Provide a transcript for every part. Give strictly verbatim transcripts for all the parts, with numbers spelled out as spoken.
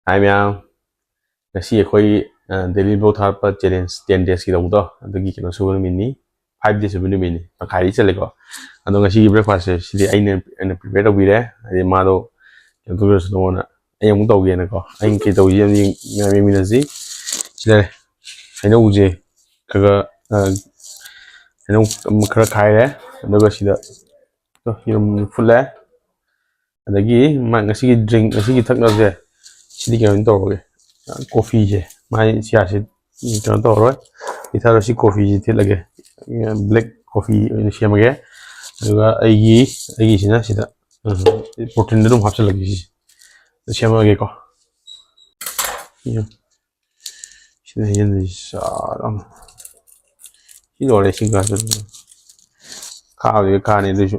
ꯍꯥꯏ ꯃꯌꯥꯝ, ꯉꯁꯤ ꯑꯩꯈꯣꯏ ꯗꯦꯂꯤ ꯕ꯭ꯂꯣꯛ ꯊꯥꯔꯛꯄ ꯆꯦꯂꯦꯟꯖ ꯇꯦꯟ ꯗꯦꯖꯀꯤ ꯇꯧꯕꯗꯣ, ꯑꯗꯨꯒꯤ ꯀꯩꯅꯣ ꯁꯨꯕ ꯅꯨꯃꯤꯠꯅꯤ꯫ ꯐꯥꯏꯚ ꯗꯦꯖ ꯁꯨꯕ ꯅꯨꯃꯤꯠꯅꯤ, ꯇꯪꯈꯥꯏꯗꯤ ꯆꯠꯂꯦꯀꯣ꯫ ꯑꯗꯣ ꯉꯁꯤꯒꯤ ꯕ꯭ꯔꯦꯛꯐꯥꯁꯁꯦ ꯁꯤꯗꯤ ꯑꯩꯅ ꯑꯩꯅ ꯄ꯭ꯔꯤꯄꯦꯌꯔ ꯇꯧꯕꯤꯔꯦ꯫ ꯍꯥꯏꯗꯤ ꯃꯥꯗꯣ ꯀꯩꯅꯣ ꯇꯧꯖꯔꯁꯅꯣꯅ ꯑꯩ ꯑꯃꯨꯛ ꯇꯧꯒꯦꯅꯀꯣ꯫ ꯑꯩꯅ ꯀꯩ ꯇꯧꯁꯤ ꯌꯦꯡ-, ꯌꯦꯡꯃꯤꯟꯅꯁꯤ꯫ ꯁꯤ ꯂꯩꯔꯦ, ꯍꯩꯅꯧꯁꯦ ꯈꯔ ꯈꯔ, ꯑ, ꯍꯩꯅꯧ ꯑꯃ ꯈꯔ ꯈꯥꯏꯔꯦ꯫ ꯑꯗꯨꯒ ꯁꯤꯗ ꯌꯦꯔꯨꯝ ꯐꯨꯠꯂꯦ꯫ ꯑꯗꯒꯤ ꯃꯥ ꯉꯁꯤꯒꯤ ꯗ꯭ꯔꯤꯡ, ꯉꯁꯤꯒꯤ ꯊꯛꯅꯕꯁꯦ, ꯁꯤꯗꯤ ꯀꯩꯅꯣ ꯇꯧꯔꯒꯦ꯫ ꯀꯣꯐꯤꯁꯦ, ꯃꯥꯏ ꯆꯤꯌꯥꯁꯤ ꯀꯩꯅꯣ ꯇꯧꯔꯔꯣꯏ, ꯄꯤꯊꯔꯣꯏ꯫ ꯁꯤ ꯀꯣꯐꯤꯁꯤ ꯊꯤꯠꯂꯒꯦ, ꯕ꯭ꯂꯦꯛ ꯀꯣꯐꯤ ꯑꯣꯏꯅ ꯁꯦꯝꯃꯒꯦ꯫ ꯑꯗꯨꯒ ꯑꯩꯒꯤ, ꯑꯩꯒꯤꯁꯤꯅ ꯁꯤꯗ ꯄ꯭ꯔꯣꯇꯤꯟꯗ ꯑꯗꯨꯝ ꯍꯥꯞꯆꯤꯜꯂꯒꯦ꯫ ꯁꯤꯁꯦ ꯁꯦꯝꯃꯒꯦꯀꯣ꯫ ꯁꯤꯅ ꯍꯦꯟꯅ ꯆꯥꯔꯝ-, ꯁꯤ ꯂꯣꯏꯔꯦ꯫ ꯁꯤ ꯒ꯭ꯂꯥꯁ ꯈꯥꯕꯗꯤ ꯈꯥꯅꯤ, ꯑꯗꯨꯏꯁꯨ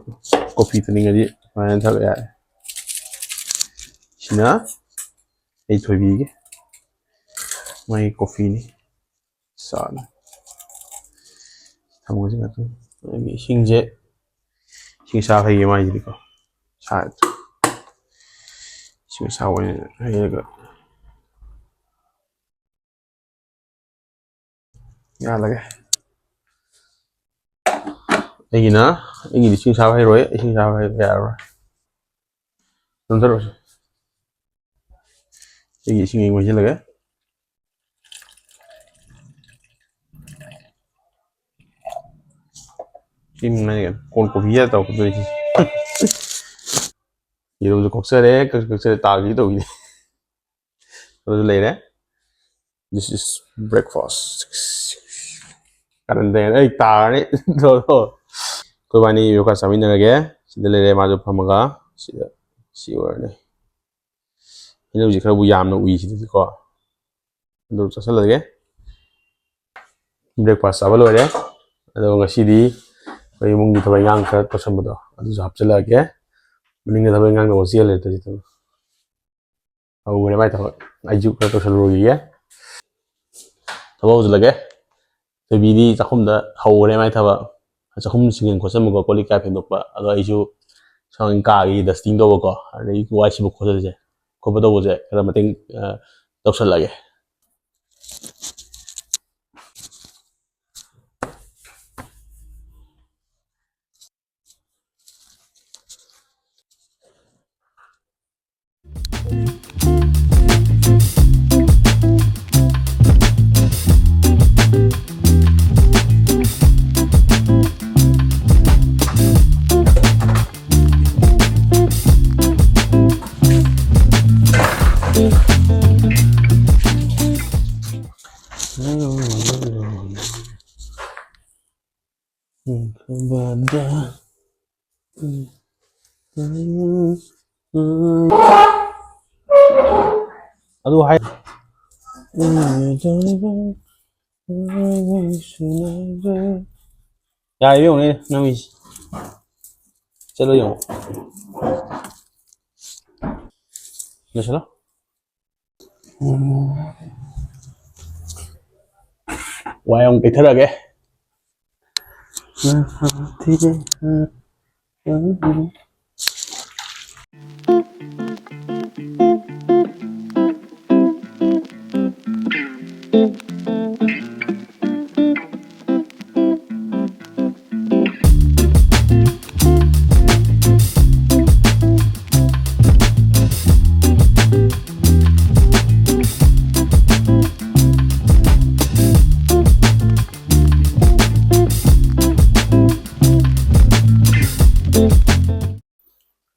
ꯀꯣꯐꯤ ꯊꯛꯅꯤꯡꯉꯗꯤ ꯁꯨꯃꯥꯏꯅ ꯊꯛ ꯌꯥꯔꯦ꯫ ꯁꯤꯅ ꯑꯩ ꯊꯣꯏꯕꯤꯒꯤ ꯃꯥꯒꯤ ꯀꯣꯐꯤꯅꯤ꯫ ꯆꯥꯅꯤ꯫ ꯊꯝꯃꯁꯤ ꯉꯥꯛꯇꯪ꯫ ꯑꯗꯒꯤ ꯏꯁꯤꯡꯁꯦ, ꯏꯁꯤꯡ ꯑꯁꯥꯕ ꯍꯩꯌꯦ ꯃꯥꯏꯁꯤꯗꯤꯀꯣ꯫ ꯁꯥ-, ꯏꯁꯤꯡ ꯑꯁꯥꯕ ꯑꯣꯏꯅ ꯍꯩꯔꯒ ꯌꯥꯜꯂꯒꯦ꯫ ꯑꯩꯒꯤꯅ, ꯑꯩꯒꯤꯗꯤ ꯏꯁꯤꯡ ꯑꯁꯥꯕ ꯍꯩꯔꯣꯏ, ꯏꯁꯤꯡ ꯑꯁꯥꯕ ꯍꯩꯕ ꯌꯥꯔꯔꯣꯏ꯫ ꯅꯝꯊꯔꯛꯑꯣꯁꯦ꯫ ꯁꯤꯒꯤ ꯏꯁꯤꯡ ꯑꯌꯤꯡꯕ ꯍꯩꯖꯤꯜꯂꯒꯦ꯫ ꯁꯤ ꯉꯥꯏ ꯀꯣꯜ ꯀꯣꯐꯤ ꯌꯥ ꯇꯧꯔꯛꯀꯗꯣꯏꯁꯤ꯫ ꯌꯦꯔꯨꯝꯁꯨ ꯀꯣꯛꯆꯔꯦ, ꯀꯛꯁꯨ ꯀꯛꯆꯔꯦ, ꯇꯥꯒꯦ ꯇꯧꯕꯤꯅꯦ꯫ ꯑꯗꯨꯁꯨ ꯂꯩꯔꯦ꯫ This is breakfast. ꯀꯔꯟꯗꯦ, ꯑꯩ ꯇꯥꯔꯅꯤ꯫ ꯑꯩꯈꯣꯏꯕꯥꯅꯤ ꯌꯣꯒꯥ ꯆꯥꯃꯤꯟꯅꯔꯒꯦ꯫ ꯁꯤꯗ ꯂꯩꯔꯦ, ꯃꯥꯁꯨ ꯐꯝꯃꯒ꯫ ꯁꯤꯗ, ꯁꯤ ꯑꯣꯏꯔꯅꯤ꯫ ꯍꯩꯅꯧꯁꯤ ꯈꯔꯕꯨ ꯌꯥꯝꯅ ꯎꯏ ꯁꯤꯗꯗꯤꯀꯣ꯫ ꯑꯗꯨ ꯆꯥꯁꯤꯜꯂꯒꯦ꯫ ꯕ꯭ꯔꯦꯛꯐꯥꯁ ꯆꯥꯕ ꯂꯣꯏꯔꯦ꯫ ꯑꯗꯣ ꯉꯁꯤꯗꯤ ꯑꯩꯈꯣꯏ ꯏꯃꯨꯡꯒꯤ ꯊꯕꯛ ꯏꯪꯈꯥꯡ ꯈꯔ ꯇꯧꯁꯟꯕꯗꯣ, ꯑꯗꯨꯁꯨ ꯍꯥꯞꯆꯤꯜꯂꯛꯑꯒꯦ꯫ ꯃꯅꯤꯡꯗ ꯊꯕꯛ ꯏꯪꯈꯥꯡ ꯇꯧꯕ ꯆꯦꯜ ꯂꯩꯔꯦ ꯇꯧꯔꯤꯁꯦ꯫ ꯍꯧꯈ꯭ꯔꯦ ꯃꯥꯏ ꯊꯕꯛ꯫ ꯑꯩꯁꯨ ꯈꯔ ꯇꯧꯁꯜꯂꯨꯈꯤꯒꯦ꯫ ꯊꯕꯛ ꯍꯧꯖꯤꯜꯂꯒꯦ꯫ ꯊꯣꯏꯕꯤꯗꯤ ꯆꯥꯛꯈꯨꯝꯗ ꯍꯧꯈ꯭ꯔꯦ ꯃꯥꯏ ꯊꯕꯛ꯫ ꯆꯥꯛꯈꯨꯝ ꯁꯤꯡꯖꯤꯟ ꯈꯣꯠꯆꯟꯕꯀꯣ, ꯀꯣꯜ ꯂꯤꯛ ꯀꯌꯥ ꯐꯦꯡꯗꯣꯛꯄ꯫ ꯑꯗꯣ ꯑꯩꯁꯨ ꯁꯣꯝ ꯀꯥꯒꯤ ꯗꯁꯇꯤꯡ ꯇꯧꯕꯀꯣ, ꯑꯗꯩ ꯋꯥꯏ ꯁꯤꯕ ꯈꯣꯠꯆꯟꯕꯁꯦ꯫ ꯈꯣꯠꯄ ꯇꯧꯕꯁꯦ ꯈꯔ ꯃꯇꯦꯡ, ꯑ, ꯇꯧꯁꯜꯂꯒꯦ꯫ ꯑꯗꯨ ꯍꯥꯏ꯫ ꯌꯥꯔꯦ, ꯌꯦꯡꯉꯨꯅꯦ, ꯅꯪꯒꯤꯁꯤ꯫ ꯆꯠꯂꯣ, ꯌꯦꯡꯉꯣ꯫ ꯂꯣꯏꯁꯤꯜꯂꯣ꯫ ꯋꯥꯏ ꯑꯃꯨꯛ ꯇꯩꯊꯔꯒꯦ꯫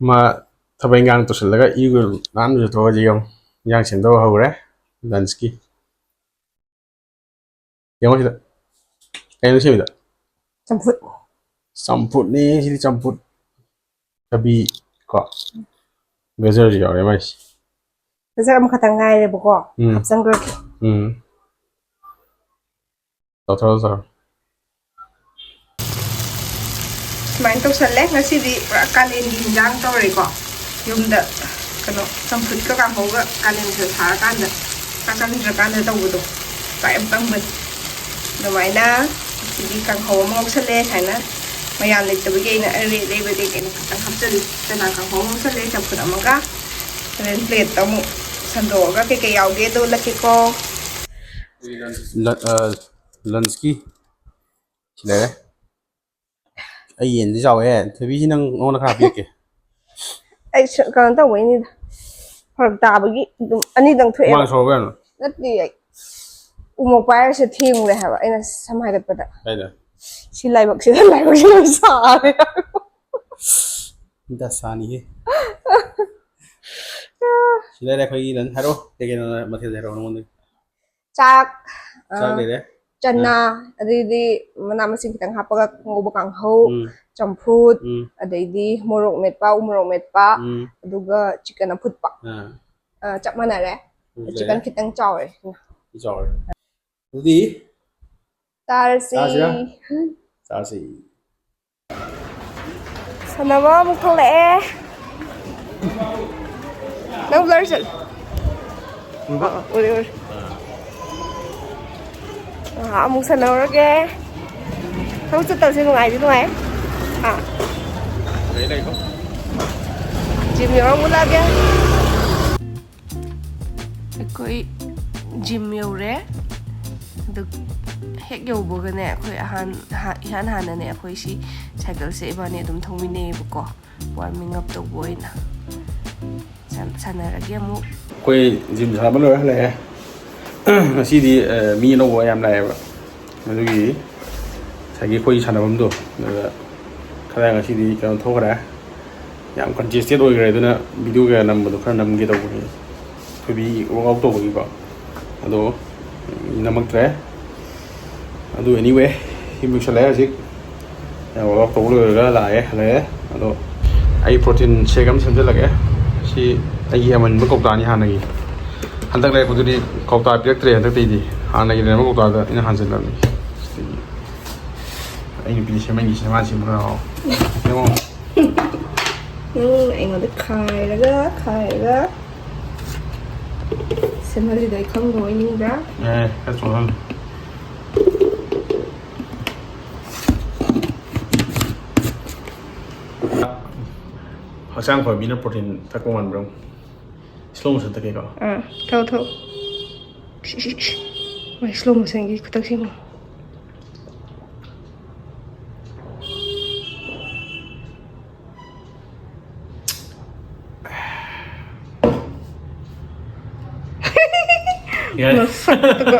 ꯃꯥ ꯊꯕꯛ ꯏꯪꯈꯥꯡ ꯇꯧꯁꯤꯜꯂꯒ ꯏꯔꯨ ꯅꯥꯟꯅ ꯂꯨꯖꯊꯣꯛꯑꯒ ꯌꯦꯡꯉꯨ, ꯏꯟꯖꯥꯡ ꯁꯦꯝꯗꯧ ꯍꯧꯔꯦ, lunchꯀꯤ꯫ ꯌꯦꯡꯉꯣ ꯁꯤꯗ꯫ ꯀꯩꯅꯣ ꯁꯦꯝꯃꯤꯗꯣ? ꯆꯝꯐꯨꯠ꯫ ꯆꯝꯐꯨꯠꯅꯤ ꯁꯤꯗꯤ, ꯆꯝꯐꯨꯠ꯫ ꯊꯕꯤ ꯀꯣ꯫ ꯒꯖꯔꯁꯨ ꯌꯥꯎꯔꯦ ꯃꯥꯏꯁꯦ꯫ ꯒꯖꯔ ꯑꯃꯈꯛꯇꯪ ꯉꯥꯏꯔꯦꯕꯀꯣ꯫ ꯎꯝ꯫ ꯍꯥꯞꯆꯟꯈ꯭ꯔꯒꯦ꯫ ꯎꯝ꯫ ꯇꯧꯊꯔꯣ, ꯇꯧꯊꯔꯣ꯫ ꯁꯨꯃꯥꯏꯅ ꯇꯧꯁꯜꯂꯦ꯫ ꯉꯁꯤꯗꯤ ꯄꯨꯔꯥ ꯀꯥꯂꯦꯟꯒꯤ ꯍꯤꯟꯖꯥꯡ ꯇꯧꯔꯦꯀꯣ꯫ ꯌꯨꯝꯗ ꯀꯩꯅꯣ ꯆꯝꯐꯨꯠꯀ ꯀꯥꯡꯍꯧꯒ ꯀꯥꯂꯦꯟ ꯅꯨꯡꯁꯥ ꯁꯥꯔꯀꯥꯟꯗ ꯆꯥꯛ ꯆꯪꯗ꯭ꯔꯀꯥꯟꯗ ꯇꯧꯕꯗꯣ ꯆꯥꯛ ꯌꯥꯝ ꯆꯪꯕꯅꯤ꯫ ꯑꯗꯨꯃꯥꯏꯅ ꯉꯁꯤꯗꯤ ꯀꯥꯡꯍꯧ ꯑꯃ ꯉꯧꯁꯜꯂꯦ꯫ ꯁꯨꯃꯥꯏꯅ ꯃꯌꯥꯝ ꯂꯩꯇꯕꯒꯤ ꯑꯩꯅ ꯑꯔꯩ ꯑꯔꯩꯕꯗꯤ ꯀꯩꯅꯣ ꯈꯛꯇꯪ ꯍꯥꯞꯆꯜꯂꯤ꯫ ꯆꯅꯥ ꯀꯥꯡꯍꯧ ꯑꯃ ꯉꯧꯁꯜꯂꯦ, ꯆꯝꯐꯨꯠ ꯑꯃꯒ꯫ ꯍꯣꯔꯦꯟ ꯄ꯭ꯂꯦꯠꯇ ꯑꯃꯨꯛ ꯁꯟꯗꯣꯛꯑꯒ ꯀꯩꯀꯩ ꯌꯥꯎꯒꯦꯗꯣ ꯎꯠꯂꯛꯀꯦꯀꯣ꯫ ꯂꯟꯁꯀꯤ ꯁꯤ ꯂꯩꯔꯦ꯫ ꯑꯩ ꯌꯦꯟꯗꯤ ꯆꯥꯎꯋꯦ꯫ ꯊꯣꯏꯕꯤꯁꯤ ꯅꯪ ꯅꯉꯣꯟꯗ ꯈꯔ ꯄꯤꯔꯛꯀꯦ꯫ ꯑꯩ ꯁ- ꯀꯩꯅꯣ ꯇꯧꯕꯩꯅꯤꯗ, ꯐꯔꯛ ꯇꯥꯕꯒꯤ ꯑꯗꯨꯝ ꯑꯅꯤꯗꯪ ꯊꯣꯛꯑꯦꯕ꯫ ꯃꯥꯅ ꯁꯧꯔꯕ ꯌꯥꯅꯣ? ꯅꯠꯇꯦ, ꯑꯩ ꯎꯃꯣꯛ ꯄꯥꯏꯔꯁꯦ ꯊꯦꯡꯂꯦ ꯍꯥꯏꯕ ꯑꯩꯅ ꯁꯝ ꯍꯥꯏꯒꯠꯄꯗ꯫ ꯀꯥꯏꯗ? ꯁꯤ ꯂꯥꯏꯕꯛꯁꯤꯗ, ꯂꯥꯏꯕꯛꯁꯤꯗ ꯁꯥꯔꯦ꯫ ꯗꯁꯥꯅꯤꯍꯦ꯫ ꯁꯤ ꯂꯩꯔꯦ ꯑꯩꯈꯣꯏꯒꯤ ꯅꯪ ꯍꯥꯏꯔꯛꯑꯣ, ꯀꯩ ꯀꯩꯅꯣ ꯃꯊꯦꯜ ꯍꯥꯏꯔꯛꯑꯣ ꯅꯉꯣꯟꯗ꯫ ꯆꯥꯛ, ꯑ, ꯆꯥꯛ ꯂꯩꯔꯦ꯫ ꯆꯅꯥ, ꯑ꯫ ꯑꯗꯩꯗꯤ ꯃꯅꯥ ꯃꯁꯤꯡ ꯈꯤꯇꯪ ꯍꯥꯞꯄꯒ ꯉꯧꯕ ꯀꯥꯡꯍꯧ, ꯎꯝ꯫ ꯆꯝꯐꯨꯠ, ꯎꯝ꯫ ꯑꯗꯩꯗꯤ ꯃꯣꯔꯣꯛ ꯃꯦꯠꯄ, ꯎ ꯃꯣꯔꯣꯛ ꯃꯦꯠꯄ, ꯎꯝ꯫ ꯑꯗꯨꯒ ꯆꯤꯛꯀꯟ ꯑꯐꯨꯠꯄ꯫ ꯑ꯫ ꯑ, ꯆꯞ ꯃꯥꯟꯅꯔꯦ꯫ ꯎꯝ, ꯆꯤꯛꯀꯟ ꯂꯩꯔꯦ꯫ ꯈꯤꯇꯪ ꯆꯥꯎꯔꯦ꯫ ꯆꯥꯎꯔꯦ꯫ ꯑꯗꯨꯗꯤ ꯆꯥꯔꯁꯤ꯫ ꯆꯥꯁꯤꯔꯥ? ꯆꯥꯁꯤ꯫ ꯁꯥꯟꯅꯕ ꯑꯃꯨꯛ ꯊꯣꯛꯂꯛꯑꯦ꯫ ꯅꯪ ꯕ꯭ꯂꯔ ꯆꯠꯂꯨ꯫ ꯎꯕ? ꯑꯥ, ꯎꯔꯦ, ꯎꯔꯦ꯫ ꯑꯥ, ꯑꯃꯨꯛ ꯁꯥꯟꯅꯧꯔꯒꯦ꯫ ꯊꯕꯛ ꯆꯠꯇꯕꯁꯦ ꯅꯨꯡꯉꯥꯏꯗꯤ ꯅꯨꯡꯉꯥꯏ꯫ ꯑꯥ꯫ ꯂꯩ, ꯂꯩꯀꯣ꯫ ꯖꯤꯝ ꯌꯧꯔ ꯑꯃꯨꯛ ꯂꯥꯛꯑꯒꯦ꯫ ꯑꯩꯈꯣꯏ ꯖꯤꯝ ꯌꯧꯔꯦ꯫ ꯑꯗꯨ ꯍꯦꯛ ꯌꯧꯕꯒꯅꯦ, ꯑꯩꯈꯣꯏ ꯑꯍꯥꯟ-, ꯍꯥ-, ꯏꯍꯥꯟ ꯍꯥꯟꯅꯅꯦ, ꯑꯩꯈꯣꯏ ꯁꯤ ꯁꯥꯏꯀꯜꯁꯦ ꯏꯕꯥꯅꯤ ꯑꯗꯨꯝ ꯊꯧꯃꯤꯟꯅꯩꯌꯦꯕꯀꯣ, ꯋꯥꯔꯃꯤꯡ ꯑꯞ ꯇꯧꯕ ꯑꯣꯏꯅ꯫ ꯁꯥꯟ-, ꯁꯥꯟꯅꯔꯒꯦ ꯑꯃꯨꯛ꯫ ꯑꯩꯈꯣꯏ ꯖꯤꯝ ꯁꯥꯟꯅꯕ ꯂꯣꯏꯔ ꯍꯜꯂꯛꯑꯦ꯫ ꯉꯁꯤꯗꯤ, ꯑ, ꯃꯤ ꯑꯅꯧꯕ ꯌꯥꯝ ꯂꯥꯛꯑꯦꯕ꯫ ꯑꯗꯨꯒꯤ ꯉꯁꯥꯏꯒꯤ ꯑꯩꯈꯣꯏ ꯁꯥꯟꯅꯐꯝꯗꯣ, ꯑꯗꯨꯗ ꯈꯔ ꯉꯁꯤꯗꯤ ꯀꯩꯅꯣ ꯊꯣꯛꯈ꯭ꯔꯦ꯫ ꯌꯥꯝ ꯀꯟꯖꯦꯁꯇꯦꯠ ꯑꯣꯏꯈ꯭ꯔꯦ, ꯑꯗꯨꯅ ꯚꯤꯗꯤꯑꯣ ꯀꯌꯥ ꯅꯝꯕꯗꯣ ꯈꯔ ꯅꯝꯒꯦ ꯇꯧꯕꯅꯤ꯫ ꯊꯣꯏꯕꯤ ꯋꯥꯛ ꯑꯥꯎꯠ ꯇꯧꯕꯒꯤꯀꯣ꯫ ꯑꯗꯣ ꯅꯝꯃꯛꯇ꯭ꯔꯦ꯫ ꯑꯗꯨ anyway, ꯌꯨꯝ ꯌꯧꯁꯜꯂꯛꯑꯦ ꯍꯧꯖꯤꯛ꯫ ꯋꯥꯛ ꯑꯥꯎꯠ ꯇꯧꯕ ꯂꯣꯏꯔꯒ ꯂꯥꯛꯑꯦ, ꯍꯜꯂꯛꯑꯦ꯫ ꯑꯗꯣ ꯑꯩ ꯄ꯭ꯔꯣꯇꯤꯟ ꯁꯦꯛ ꯑꯃ ꯁꯦꯝꯖꯤꯜꯂꯒꯦ꯫ ꯁꯤ ꯑꯩꯒꯤ ꯑꯃꯟꯕ ꯀꯧꯇꯥꯅꯤ ꯍꯥꯟꯅꯒꯤ꯫ ꯍꯟꯗꯛ ꯂꯩꯔꯛꯄꯗꯨꯗꯤ ꯀꯧꯇꯥ ꯄꯤꯔꯛꯇ꯭ꯔꯦ ꯍꯟꯗꯛꯇꯩꯗꯤ꯫ ꯍꯥꯟꯅꯒꯤ ꯂꯩꯔꯝꯕ ꯀꯧꯇꯥꯗ ꯑꯩꯅ ꯍꯥꯟꯖꯤꯜꯂꯕꯅꯤ꯫ ꯁꯤꯗꯒꯤ ꯑꯩ ꯅꯨꯄꯤꯗꯤ ꯁꯦꯝꯍꯟꯈꯤꯁꯦ, ꯃꯥꯅ ꯁꯦꯝꯕꯅ ꯍꯥꯎ꯫ ꯌꯦꯡꯉꯣ꯫ ꯅꯪ ꯑꯩꯉꯣꯟꯗ ꯈꯥꯏꯔꯒ, ꯈꯥꯏꯔꯒ ꯁꯦꯝꯍꯜꯂꯤꯗꯣ ꯑꯩ ꯈꯪꯗꯕ ꯑꯣꯏꯅꯤꯡꯕ꯭ꯔꯥ? ꯑꯦ, ꯈꯔ ꯆꯣꯠꯍꯜꯂꯨ꯫ ꯍꯛꯆꯥꯡ ꯐꯕ ꯃꯤꯅ ꯄ꯭ꯔꯣꯇꯤꯟ ꯊꯛꯄ ꯃꯥꯟꯕ꯭ꯔꯣ? Slow motion ꯇ ꯀꯩꯅꯣ? ꯑꯥ, ꯊꯧ, ꯊꯧ꯫ ꯁꯤ, ꯁꯤ, ꯁꯤ꯫ ꯃꯣꯏ slow motion ꯒꯤ ꯈꯨꯇꯛꯁꯤꯡꯅꯣ꯫ ꯌꯥꯔꯦ꯫ ꯃꯁꯛꯇꯨꯒ꯫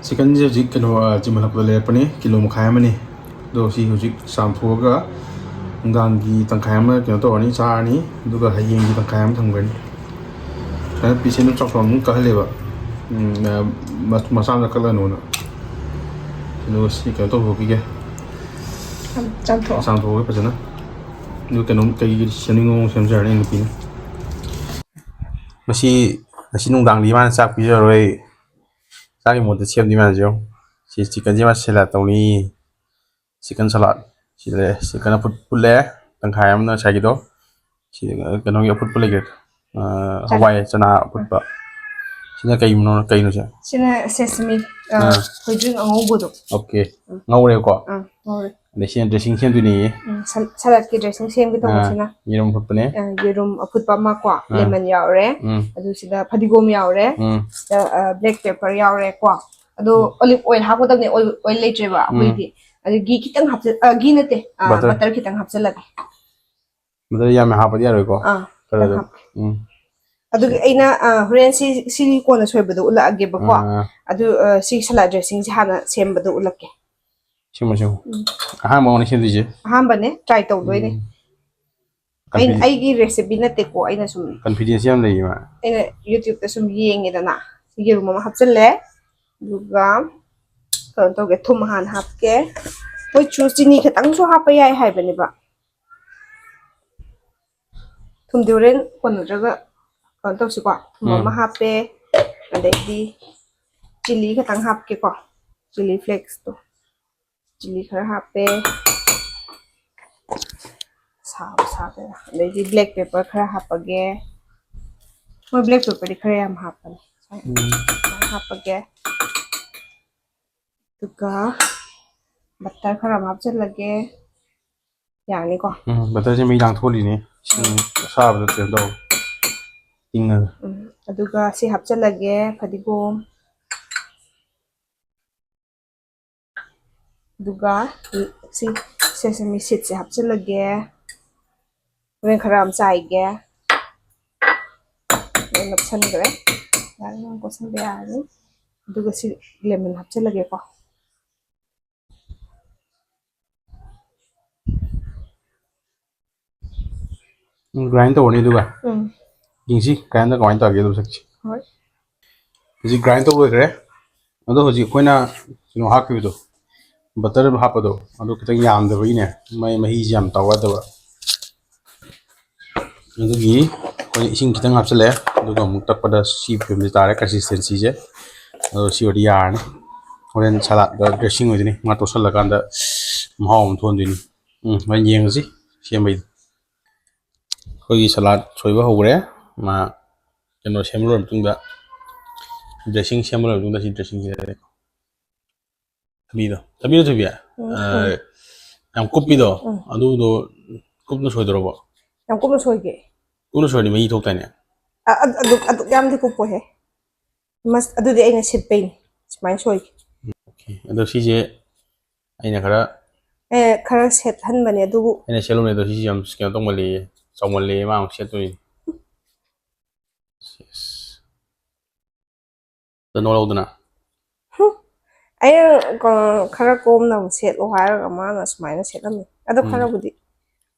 Chicken ꯁꯦ ꯍꯧꯖꯤꯛ ꯀꯩꯅꯣ, ꯑ, ꯆꯤꯃꯜꯂꯛꯄꯗ ꯂꯩꯔꯛꯄꯅꯤ, ꯀꯤꯂꯣ ꯃꯈꯥꯏ ꯑꯃꯅꯤ꯫ ꯑꯗꯣ ꯁꯤ ꯍꯧꯖꯤꯛ ꯆꯥꯝꯊꯣꯛꯑꯒ ꯅꯨꯡꯗꯥꯡꯒꯤ ꯇꯪꯈꯥꯏ ꯑꯃ ꯀꯩꯅꯣ ꯇꯧꯔꯅꯤ, ꯆꯥꯔꯅꯤ, ꯑꯗꯨꯒ ꯍꯌꯦꯡꯒꯤ ꯇꯪꯈꯥꯏ ꯑꯃ ꯊꯝꯈ꯭ꯔꯅꯤ꯫ ꯁꯨꯃꯥꯏꯅ piece ꯁꯦ ꯑꯗꯨꯝ ꯆꯥꯎ ꯆꯥꯎꯅ ꯑꯗꯨꯝ ꯀꯛꯍꯜꯂꯦꯕ꯫ ꯎꯝ, ꯑ, ꯃ-, ꯃꯆꯥ ꯃꯆꯥ ꯀꯛꯂꯅꯨꯅ꯫ ꯑꯗꯨꯒ ꯁꯤ ꯀꯩꯅꯣ ꯇꯧꯊꯣꯛꯈꯤꯒꯦ꯫ ꯆꯥꯝ-, ꯆꯥꯝꯊꯣꯛꯑꯣ꯫ ꯆꯥꯝꯊꯣꯛꯑꯒꯦ ꯐꯖꯅ꯫ ꯑꯗꯨ ꯀꯩꯅꯣꯝ ꯀꯩꯒꯤ ꯁꯦꯝꯅꯤꯡꯕ ꯃꯑꯣꯡ ꯁꯦꯝꯖꯔꯅꯤ ꯅꯨꯄꯤꯅ꯫ ꯉꯁꯤ, ꯉꯁꯤ ꯅꯨꯡꯗꯥꯡꯗꯤ ꯏꯃꯥꯅ ꯆꯥꯛ ꯄꯤꯖꯔꯔꯣꯏ꯫ ꯆꯥꯛꯀꯤ ꯃꯍꯨꯠꯇ ꯁꯦꯝꯗꯣꯏ ꯃꯌꯥꯝꯁꯦ ꯌꯦꯡꯉꯨ꯫ ꯁꯤ chicken ꯁꯦ ꯃꯥ salad ꯇꯧꯅꯤ꯫ Chicken salad꯫ ꯁꯤꯗ ꯂꯩꯔꯦ꯫ Chicken ꯑꯐꯨꯠ ꯐꯨꯠꯂꯦ꯫ ꯇꯪꯈꯥꯏ ꯑꯃꯅ ꯉꯁꯥꯏꯒꯤꯗꯣ꯫ ꯁꯤꯗ ꯀꯩꯅꯣꯒꯤ ꯑꯐꯨꯠꯄ ꯂꯩꯒꯦ꯫ ꯑ, ꯆꯅꯥ꯫ ꯍꯋꯥꯏ ꯆꯅꯥ ꯑꯐꯨꯠꯄ꯫ ꯁꯤꯅ ꯀꯩꯅꯣ, ꯀꯩꯅꯣ ꯁꯦ? ꯁꯤꯅ sesame, ꯑ, ꯑꯥ꯫ ꯊꯣꯏꯗꯤꯡ ꯑꯉꯧꯕꯗꯣ꯫ Okay꯫ ꯎꯝ꯫ ꯉꯧꯔꯦꯀꯣ? ꯑꯥ, ꯉꯧꯔꯦ꯫ ꯑꯗꯩ ꯁꯤꯅ dressing ꯁꯦꯝꯗꯣꯏꯅꯦꯌꯦ꯫ ꯎꯝ, ꯁꯜ-, salad ꯀꯤ dressing ꯁꯦꯝꯒꯦ ꯇꯧꯕ ꯑꯥ, ꯁꯤꯅ꯫ ꯌꯦꯔꯨꯝ ꯑꯐꯨꯠꯄꯅꯦ꯫ ꯑ, ꯌꯦꯔꯨꯝ ꯑꯐꯨꯠꯄ ꯑꯃ ꯀꯣ, ꯑꯥ꯫ Lemon ꯌꯥꯎꯔꯦ꯫ ꯎꯝ꯫ ꯑꯗꯨ ꯁꯤꯗ ꯐꯗꯤꯒꯣꯝ ꯌꯥꯎꯔꯦ꯫ ꯎꯝ꯫ ꯁꯤꯗ, ꯑ, black pepper ꯌꯥꯎꯔꯦ ꯀꯣ꯫ ꯑꯗꯣ ꯎꯝ꯫ Olive oil ꯍꯥꯞꯀꯗꯕꯅꯦ, oil, oil ꯂꯩꯇ꯭ꯔꯦꯕ ꯎꯝ꯫ ꯑꯩꯈꯣꯏꯗꯤ꯫ ꯑꯗꯨ ghee ꯈꯤꯇꯪ ꯍꯥꯞꯆ-, ꯑ, ghee ꯅꯠꯇꯦ, ꯑ, Butter꯫ Butter ꯈꯤꯇꯪ ꯍꯥꯞꯆꯜꯂꯒꯦ꯫ Butter ꯌꯥꯝꯅ ꯍꯥꯞꯄꯗꯤ ꯌꯥꯔꯣꯏꯀꯣ? ꯑꯥ, ꯈꯔ ꯈꯤꯇꯪ ꯑꯗꯨꯝ꯫ ꯍꯥꯞꯀꯦ꯫ ꯎꯝ꯫ ꯑꯗꯨꯒꯤ ꯁꯤ꯫ ꯑꯩꯅ, ꯑ, ꯍꯣꯔꯦꯟ ꯁꯤ, ꯁꯤꯒꯤ ꯀꯣꯟꯅ ꯁꯣꯏꯕꯗꯣ ꯎꯠꯂꯛꯑꯒꯦꯕꯀꯣ꯫ ꯑꯥ꯫ ꯑꯗꯨ, ꯑ, ꯁꯤ salad dressing ꯁꯦ ꯍꯥꯟꯅ ꯁꯦꯝꯕꯗꯣ ꯎꯠꯂꯛꯀꯦ꯫ ꯁꯦꯝꯃꯣ, ꯁꯦꯝꯃꯣ꯫ ꯎꯝ꯫ ꯑꯍꯥꯟꯕ ꯑꯃꯅ ꯁꯦꯝꯗꯣꯏꯁꯦ꯫ ꯑꯍꯥꯟꯕꯅꯦ, try ꯇꯧꯗꯣꯏꯅꯦ꯫ ꯎꯝ꯫ ꯑꯩ, confidence ꯑꯩꯒꯤ recipe ꯅꯠꯇꯦꯀꯣ, ꯑꯩꯅ ꯁꯨꯝ confidence ꯌꯥꯝ ꯂꯩꯌꯦ ꯃꯥ꯫ ꯑꯩꯅ YouTube ꯇ ꯁꯨꯝ ꯌꯦꯡꯉꯦꯗꯅ, ꯌꯦꯔꯨꯝ ꯑꯃ ꯍꯥꯞꯆꯜꯂꯦ, ꯑꯗꯨꯒ ꯀꯩꯅꯣ ꯇꯧꯒꯦ, ꯊꯨꯝ ꯍꯥꯟꯅ ꯍꯥꯞꯀꯦ꯫ ꯃꯣꯏ ꯆꯨ-, ꯆꯤꯅꯤ ꯈꯤꯇꯪꯁꯨ ꯍꯥꯞꯄ ꯌꯥꯏ ꯍꯥꯏꯕꯅꯦꯕ꯫ ꯊꯨꯝꯗꯤ ꯍꯣꯔꯦꯟ ꯀꯣꯟꯅꯗ꯭ꯔꯒ ꯀꯩꯅꯣ ꯇꯧꯁꯤꯀꯣ꯫ ꯊꯨꯝ ꯎꯝ꯫ ꯑꯃ ꯍꯥꯞꯄꯦ, ꯑꯗꯩꯗꯤ chilli ꯈꯤꯇꯪ ꯍꯥꯞꯀꯦꯀꯣ, chilli flakes ꯇꯣ꯫ Chilli ꯈꯔ ꯍꯥꯞꯄꯦ꯫ ꯁꯥꯕ ꯁꯥꯕ꯫ ꯑꯗꯩꯗꯤ black pepper ꯈꯔ ꯍꯥꯞꯄꯒꯦ꯫ ꯃꯣꯏ black pepper ꯗꯤ ꯈꯔ ꯌꯥꯝ ꯍꯥꯞꯄꯅꯦ꯫ ꯎꯝ꯫ ꯈꯔ ꯍꯥꯞꯄꯒꯦ꯫ ꯑꯗꯨꯒ butter ꯈꯔ ꯑꯃ ꯍꯥꯞꯆꯤꯜꯂꯒꯦ꯫ ꯌꯥꯔꯅꯤꯀꯣ? ꯎꯝ, butter ꯁꯦ ꯃꯩ ꯂꯥꯡꯊꯣꯛꯍꯜꯂꯤꯅꯦ꯫ ꯏꯁꯤꯡ ꯑꯁꯥꯕꯗ ꯀꯩꯅꯣ ꯇꯧ꯫ ꯇꯤꯡꯉꯒ꯫ ꯎꯝ, ꯑꯗꯨꯒ ꯁꯤ ꯍꯥꯞꯆꯤꯜꯂꯒꯦ, ꯐꯗꯤꯒꯣꯝ꯫ ꯑꯗꯨꯒ ꯁꯤ sesame seedꯁꯦ ꯍꯥꯞꯆꯤꯜꯂꯒꯦ꯫ ꯍꯣꯔꯦꯟ ꯈꯔ ꯑꯃ ꯆꯥꯏꯒꯦ꯫ ꯂꯣꯏ ꯅꯞꯁꯟꯈ꯭ꯔꯦ꯫ ꯌꯥꯔꯦ, ꯌꯥꯝ ꯀꯣꯠꯁꯟꯕ ꯌꯥꯔꯅꯤ꯫ ꯑꯗꯨꯒ ꯁꯤ lemon ꯍꯥꯞꯆꯤꯜꯂꯒꯦꯀꯣ꯫ ꯎꯝ, grind ꯇꯧꯔꯅꯤ ꯑꯗꯨꯒ꯫ ꯎꯝ꯫ ꯌꯦꯡꯁꯤ grindꯗ ꯀꯃꯥꯏꯅ ꯇꯧꯔꯒꯦ ꯑꯗꯨ ꯃꯁꯛꯁꯦ꯫ ꯍꯣꯏ꯫ ꯍꯧꯖꯤꯛ grind ꯇꯧ ꯂꯣꯏꯈ꯭ꯔꯦ꯫ ꯑꯗꯣ ꯍꯧꯖꯤꯛ ꯑꯩꯈꯣꯏꯅ ꯀꯩꯅꯣ ꯍꯥꯞꯈꯤꯕꯗꯣ, butter ꯍꯥꯞꯄꯗꯣ, ꯑꯗꯨ ꯈꯤꯇꯪ ꯌꯥꯝꯗꯕꯒꯤꯅꯦ, ꯃꯥꯏ ꯃꯍꯤꯁꯦ ꯌꯥꯝ ꯇꯥꯎ ꯌꯥꯗꯕ꯫ ꯑꯗꯨꯒꯤ ꯑꯩꯈꯣꯏ ꯏꯁꯤꯡ ꯈꯤꯇꯪ ꯍꯥꯞꯆꯤꯜꯂꯦ, ꯑꯗꯨꯒ ꯑꯃꯨꯛ ꯇꯛꯄꯗ ꯁꯤ ꯐꯤꯕꯝꯁꯤ ꯇꯥꯔꯦ consistencyꯁꯦ꯫ ꯑꯗꯣ ꯁꯤ ꯑꯣꯏꯔꯗꯤ ꯌꯥꯔꯅꯤ꯫ ꯍꯣꯔꯦꯟ saladꯀ dressing ꯑꯣꯏꯗꯣꯏꯅꯤ, ꯃꯥ ꯇꯣꯠꯁꯜꯂꯀꯥꯟꯗ ꯃꯍꯥꯎ ꯑꯃ ꯊꯣꯛꯍꯟꯗꯣꯏꯅꯤ꯫ ꯎꯝ, ꯍꯣꯔꯦꯟ ꯌꯦꯡꯉꯁꯤ ꯁꯦꯝꯕꯩꯗꯣ꯫ ꯑꯩꯈꯣꯏꯒꯤ salad ꯁꯣꯏꯕ ꯍꯧꯈ꯭ꯔꯦ꯫ ꯃꯥ ꯀꯩꯅꯣ ꯁꯦꯝꯕ ꯂꯣꯏꯔ ꯃꯇꯨꯡꯗ, dressing ꯁꯦꯝꯕ ꯂꯣꯏꯔ ꯃꯇꯨꯡꯗ ꯁꯤ dressingꯁꯦ ꯊꯕꯤꯗꯣ, ꯊꯕꯤꯗꯣ ꯊꯣꯏꯕꯤ, ꯎꯝ, ꯑ, ꯎꯝ꯫ ꯌꯥꯝ ꯀꯨꯞꯄꯤꯗꯣ, ꯎꯝ꯫ ꯑꯗꯨꯗꯣ ꯀꯨꯞꯅ ꯁꯣꯏꯗꯣꯔꯕꯣ? ꯌꯥꯝ ꯀꯨꯞꯅ ꯁꯣꯏꯒꯦ꯫ ꯀꯨꯞꯅ ꯁꯣꯏꯔꯗꯤ ꯃꯍꯤ ꯊꯣꯛꯇꯥꯏꯅꯦ? ꯑ-, ꯑ-, ꯑꯗꯨ, ꯑꯗꯨꯛ ꯌꯥꯝꯗꯤ ꯀꯨꯞꯄꯣꯏꯍꯦ꯫ ꯃꯁ-, ꯑꯗꯨꯗꯤ ꯑꯩꯅ ꯁꯤꯠꯄꯩꯅꯤ꯫ ꯁꯨꯃꯥꯏꯅ ꯁꯣꯏꯒꯦ꯫ Okay꯫ ꯑꯗꯣ ꯁꯤꯁꯦ ꯑꯩꯅ ꯈꯔ ꯑꯦ, ꯈꯔ ꯁꯦꯠꯍꯟꯕꯅꯦ ꯑꯗꯨꯕꯨ꯫ ꯑꯩꯅ ꯁꯦꯠꯂꯨꯅꯦ ꯑꯗꯣ ꯁꯤꯁꯦ ꯌꯥꯝ ꯀꯩꯅꯣ ꯇꯧꯃꯜꯂꯦꯌꯦ, ꯆꯥꯎꯃꯜꯂꯦꯌꯦ, ꯃꯥ ꯑꯃꯨꯛ ꯁꯦꯠꯇꯣꯏꯅꯤ꯫ Yes꯫ ꯅꯣꯛꯍꯧꯗꯅ꯫ ꯍꯨꯝ꯫ ꯑꯩꯅ, ꯑ, ꯈꯔ ꯀꯣꯝꯅ ꯑꯃꯨꯛ ꯁꯦꯠꯂꯣ ꯍꯥꯏꯔꯒ ꯃꯥꯅ ꯁꯨꯃꯥꯏꯅ ꯁꯦꯠꯂꯝꯃꯤ꯫ ꯑꯗꯣ ꯎꯝ꯫ ꯈꯔꯕꯨꯗꯤ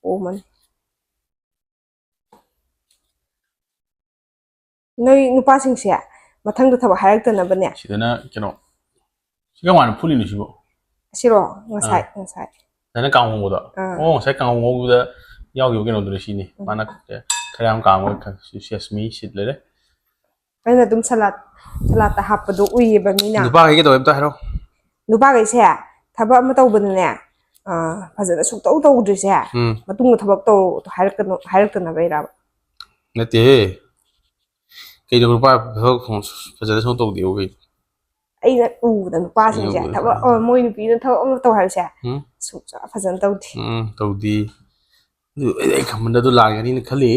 ꯀꯣꯝꯃꯅꯤ꯫ ꯅꯣꯏ ꯅꯨꯄꯥꯁꯤꯡꯁꯦ ꯃꯊꯪꯗ ꯊꯕꯛ ꯍꯥꯏꯔꯛꯇꯅꯕꯅꯦ꯫ ꯁꯤꯗꯅ ꯀꯩꯅꯣ, ꯁꯤ ꯀꯃꯥꯏꯅ ꯐꯨꯠꯂꯤꯅꯣ ꯁꯤꯕꯣ? ꯑꯁꯤꯔꯣ? ꯉꯁꯥꯏ, ꯑꯥ꯫ ꯉꯁꯥꯏ꯫ ꯅꯪꯅ ꯀꯥꯡꯍꯧ ꯉꯧꯕꯗꯣ? ꯑꯥ꯫ ꯑꯣ, ꯉꯁꯥꯏ ꯀꯥꯡꯍꯧ ꯉꯧꯕꯗ ꯌꯥꯎꯈꯤꯕ ꯀꯩꯅꯣꯗꯨꯅꯦ ꯁꯤꯅꯤ꯫ ꯎꯝ꯫ ꯃꯥꯅ ꯈꯔ ꯌꯥꯝ ꯀꯥꯝꯃꯒ ꯁꯤ sesame seed ꯂꯩꯔꯦ꯫ ꯑꯩꯅ ꯑꯗꯨꯝ salad, saladꯇ ꯍꯥꯞꯄꯗꯣ ꯎꯏꯌꯦꯕ ꯃꯤꯅ꯫ ꯅꯨꯄꯥꯈꯩ ꯀꯩꯗꯧꯋꯦ ꯑꯝꯇ ꯍꯥꯏꯔꯣ꯫ ꯅꯨꯄꯥꯈꯩꯁꯦ ꯊꯕꯛ ꯑꯃ ꯇꯧꯕꯗꯅꯦ, ꯑ, ꯐꯖꯅ ꯁꯨꯡꯇꯧ ꯇꯧꯗ꯭ꯔꯤꯁꯦ, ꯎꯝ꯫ ꯃꯇꯨꯡꯗ ꯊꯕꯛ ꯇꯧ ꯍꯥꯏꯔꯛꯀꯅꯨ, ꯍꯥꯏꯔꯛꯇꯅꯕꯩꯔꯕ? ꯅꯠꯇꯦꯍꯦ꯫ ꯀꯩꯅꯣ ꯅꯨꯄꯥ ꯊꯕꯛ ꯐꯖꯅ ꯁꯨꯡꯇꯧ ꯇꯧꯗꯦꯕꯨ ꯀꯩꯅꯣ? ꯑꯩꯅ ꯎꯕꯗ ꯅꯨꯄꯥꯁꯤꯡꯁꯦ ꯑꯩꯅ ꯎꯕꯗ ꯊꯕꯛ ꯅꯨꯄꯥ ꯑꯃ, ꯃꯣꯏ ꯅꯨꯄꯤꯅ ꯊꯕꯛ ꯑꯃ ꯇꯧ ꯍꯥꯏꯕꯁꯦ, ꯎꯝ? ꯁꯨꯡꯆꯥ ꯐꯖꯅ ꯇꯧꯗꯦ꯫ ꯎꯝ, ꯇꯧꯗꯦ꯫ ꯑꯗꯨ ꯑꯩ, ꯑꯩ ꯈꯟꯕꯗ ꯑꯗꯨ ꯂꯥꯟꯒꯅꯤꯅ ꯈꯜꯂꯤ꯫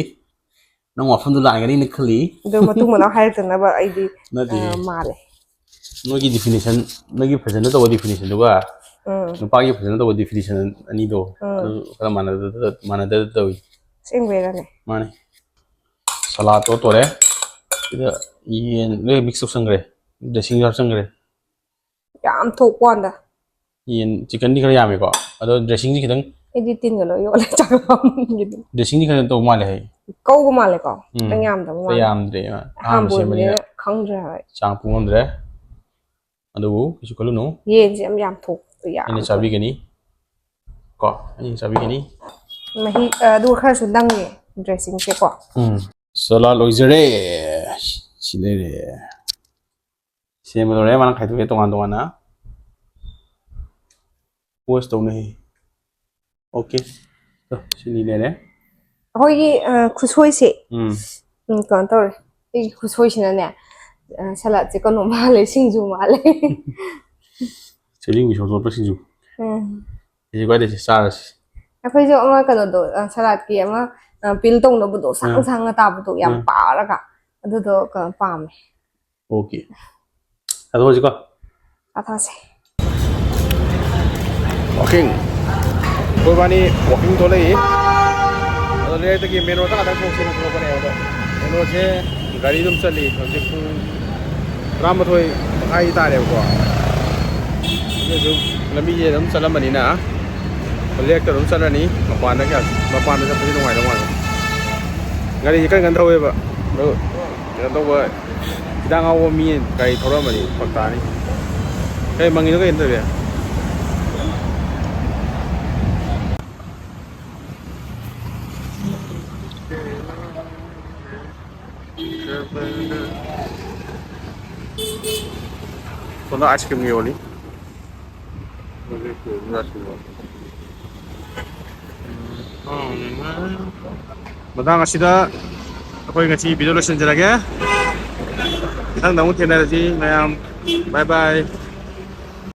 ꯅꯪ ꯋꯥꯐꯝꯗꯣ ꯂꯥꯟꯒꯅꯤꯅ ꯈꯜꯂꯤ꯫ ꯑꯗꯨ ꯃꯇꯨꯡ ꯃꯅꯥꯎ ꯍꯥꯏꯔꯛꯇꯅꯕ ꯑꯩꯗꯤ, ꯅꯠꯇꯦ꯫ ꯑ, ꯃꯥꯜꯂꯦ꯫ ꯅꯣꯏꯒꯤ definition, ꯅꯣꯏꯒꯤ ꯐꯖꯅ ꯇꯧꯕ definition ꯗꯨꯒ ꯎꯝ꯫ ꯅꯨꯄꯥꯒꯤ ꯐꯖꯅ ꯇꯧꯕ definition ꯑꯅꯤꯗꯣ, ꯎꯝ꯫ ꯑꯗꯨ ꯈꯔ ꯃꯥꯟꯅꯗ-, ꯃꯥꯟꯅꯗ ꯇꯧꯏ꯫ ꯑꯁꯦꯡꯕꯩꯔꯅꯦ? ꯃꯥꯅꯦ꯫ ꯁꯂꯥꯠꯇꯣ ꯇꯧꯔꯦ꯫ ꯁꯤꯗ ꯌꯦꯟ ꯂꯣꯏ mix ꯇꯧꯁꯟꯈ꯭ꯔꯦ꯫ Dressing ꯁꯨ ꯍꯥꯞꯆꯟꯈ꯭ꯔꯦ꯫ ꯌꯥꯝ ꯊꯣꯛꯄ ꯋꯥꯅꯤꯗ꯫ ꯌꯦꯟ, chicken ꯗꯤ ꯈꯔ ꯌꯥꯝꯃꯦꯀꯣ꯫ ꯑꯗꯣ dressing ꯁꯤ ꯈꯤꯇꯪ ꯑꯩꯗꯤ ꯇꯤꯟꯒ ꯂꯣꯏ ꯌꯣꯠꯂꯦ ꯆꯥꯛ ꯂꯥꯝꯃꯟꯒꯤꯗꯅ꯫ Dressing ꯗꯤ ꯈꯔ ꯇꯧ ꯃꯥꯜꯂꯦ ꯍꯥꯏ꯫ ꯀꯧꯕ ꯃꯥꯜꯂꯦꯀꯣ? ꯎꯝ꯫ ꯈꯤꯇꯪ ꯌꯥꯝꯗꯕ ꯈꯔ ꯃꯥꯜꯂꯦ꯫ ꯌꯥꯝꯗ꯭ꯔꯦ꯫ ꯑꯍꯥꯟꯕ ꯑꯍꯥꯟꯕ ꯁꯦꯝꯕꯅꯤꯅ ꯑꯣꯏꯕꯅꯤꯅ ꯈꯪꯗ꯭ꯔꯦ ꯍꯥꯏꯕ ꯑꯩ꯫ ꯆꯥꯡ ꯄꯨ ꯉꯝꯗ꯭ꯔꯦ꯫ ꯑꯗꯨꯕꯨ ꯀꯩꯁꯨ ꯈꯜꯂꯨꯅꯨ꯫ ꯌꯦꯟꯁꯦ ꯌꯥꯝ ꯌꯥꯝ ꯊꯣꯛ-, ꯌꯥꯝ ꯑꯩꯅ ꯊꯣꯛ-, ꯆꯥꯕꯤꯒꯅꯤ꯫ ꯀꯣ, ꯑꯩꯅ ꯆꯥꯕꯤꯒꯅꯤ꯫ ꯃꯍꯤ, ꯑ, ꯑꯗꯨꯒ ꯈꯔꯁꯨ ꯅꯪꯉꯦ dressing ꯁꯦꯀꯣ꯫ ꯎꯝ꯫ ꯁꯂꯥꯠ ꯂꯣꯏꯖꯔꯦ꯫ ꯁꯤ ꯂꯩꯔꯦ꯫ ꯁꯦꯝꯕ ꯂꯣꯏꯔꯦ, ꯃꯥꯅ ꯈꯥꯏꯗꯣꯛꯑꯦ ꯇꯣꯉꯥꯟ ꯇꯣꯉꯥꯟꯅ꯫ Wash ꯇꯧꯅꯩ꯫ OK꯫ ꯇꯣ, ꯁꯤꯅꯤ ꯂꯩꯔꯦ꯫ ꯑꯩꯈꯣꯏꯒꯤ, ꯑ, ꯈꯨꯠꯁꯣꯏꯁꯦ, ꯎꯝ꯫ ꯎꯝ, ꯀꯩꯅꯣ ꯇꯧꯔꯦ꯫ ꯑꯩꯒꯤ ꯈꯨꯠꯁꯣꯏꯁꯤꯅꯅꯦ, ꯑ, ꯁꯂꯥꯠꯁꯦ ꯀꯩꯅꯣ ꯃꯥꯜꯂꯦ, ꯁꯤꯡꯖꯨ ꯃꯥꯜꯂꯦ꯫ ꯊꯣꯏꯗꯤꯡ ꯕꯦꯁꯣꯟ ꯇꯣꯠꯄ ꯁꯤꯡꯖꯨ꯫ ꯎꯝ꯫ ꯁꯤꯁꯦ ꯈ꯭ꯋꯥꯏꯗꯩ ꯆꯥꯔꯁꯤ꯫ ꯑꯩꯈꯣꯏꯁꯨ ꯑꯃ ꯀꯩꯅꯣꯗꯣ, ꯑ, ꯁꯂꯥꯠꯀꯤ ꯑꯃ, ꯑ, peel ꯇꯧꯅꯕꯗꯣ, ꯁꯥꯡ ꯑꯥ꯫ ꯁꯥꯡꯅ ꯇꯥꯕꯗꯣ ꯌꯥꯝ ꯑꯥ꯫ ꯄꯥꯔꯒ, ꯑꯗꯨꯗꯣ ꯀꯩꯅꯣ ꯄꯥꯝꯃꯦ꯫ OK꯫ ꯆꯥꯊꯣꯛꯑꯁꯤꯀꯣ꯫ ꯆꯥꯊꯣꯛꯑꯁꯤ꯫ Walking꯫ ꯑꯩꯈꯣꯏ ꯏꯕꯥꯅꯤ walking ꯊꯣꯛꯂꯛꯏ꯫ ꯑꯗꯣ ꯂꯩꯔꯛꯇꯒꯤ main road ꯇ ꯉꯥꯛꯇꯪ ꯊꯣꯛꯁꯦꯅ ꯊꯣꯛꯂꯛꯄꯅꯦ꯫ ꯑꯗꯣ main road ꯁꯦ ꯒꯥꯔꯤ ꯑꯗꯨꯝ ꯆꯠꯂꯤ꯫ ꯍꯧꯖꯤꯛ ꯄꯨꯡ ꯇꯔꯥꯃꯥꯊꯣꯏ ꯃꯈꯥꯏ ꯇꯥꯔꯦꯕꯀꯣ꯫ ꯑꯗꯨꯁꯨ ꯂꯝꯕꯤꯁꯦ ꯑꯗꯨꯝ ꯆꯠꯂꯝꯕꯅꯤꯅ ꯂꯩꯔꯛꯇ ꯑꯗꯨꯝ ꯆꯠꯂꯅꯤ꯫ ꯃꯄꯥꯟꯗ ꯀꯌꯥ, ꯃꯄꯥꯟꯗ ꯆꯠꯄꯗꯤ ꯅꯨꯡꯉꯥꯏꯗꯧ ꯃꯥꯟꯗꯦ꯫ ꯒꯥꯔꯤꯁꯦ ꯀꯟ ꯀꯟ ꯊꯧꯋꯦꯕ꯫ ꯑꯗꯣ ꯀꯩꯅꯣ ꯇꯧꯕ, ꯍꯤꯗꯥꯛ ꯉꯥꯎꯕ ꯃꯤ ꯒꯥꯔꯤ ꯊꯧꯔꯛꯑꯝꯃꯗꯤ ꯐꯔꯛ ꯇꯥꯅꯤ꯫ ꯀꯩ ꯃꯪꯉꯤꯅꯣ ꯀꯩꯅꯣ ꯇꯧꯔꯤꯁꯦ? ꯁꯣꯝꯗ ice cream ꯌꯣꯜꯂꯤ꯫ ꯃꯇꯥꯡ ꯑꯁꯤꯗ ꯑꯩꯈꯣꯏ ꯉꯁꯤ video ꯂꯣꯏꯁꯤꯟꯖꯔꯒꯦ꯫ ꯃꯊꯪꯗ ꯑꯃꯨꯛ ꯊꯦꯡꯅꯔꯁꯤ ꯃꯌꯥꯝ꯫ Bye bye꯫